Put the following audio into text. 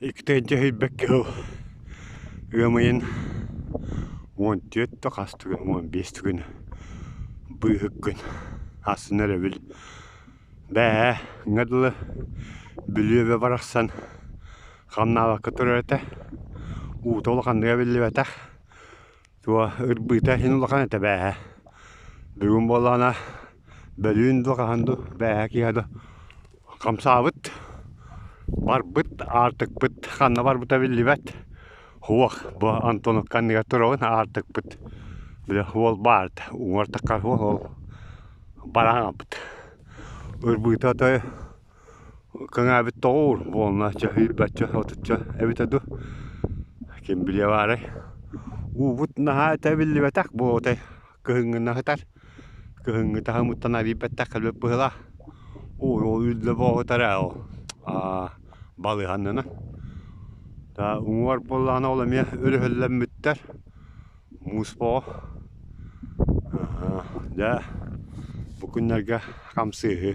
Икки тыһыйбакка сыл ыам ыйын 14 да хас түгэн, 15 түгэн быыһык күн астына өрөбүл. Бээ, ҥа дылы Бүлүү эбэ барахсан хамнаабакка турар этэ. Уута улаханныга биллибэтэх. Туо ырбыыта иһин улахан этэ бээһэ. Бүгүн буоллаҕына бөлүүн дуу хаһан дуу бээһэ киһи дуу Хамсаабыт, барбыт, аартыкпыт ханна барбыта биллибэт. Суох, бу Антоновка анныгар турабын, аартыкпыт били уол баар уҥуор таххар суох ол баран хаалбыт. Ырбыыта отой кыҥаабыт тоҕуур буолна чөһүйбэччэ отучча эбитэ дуу ким билиэ баарай. Уубут наһаа этэ биллибэтэх бу отой кыһыҥҥы сытар. Кыһыҥҥы таһымыттан арыйбаттах кэлбит быһыылаах. Ой, ол үллэ буолбутар ээ ол балыыһаннана. Уҥуор буоллаҕына ол эмиэ өрөһөллөммүттэр. Муус боҕо. Дьэ, бу күннэргэ хамсыыһы.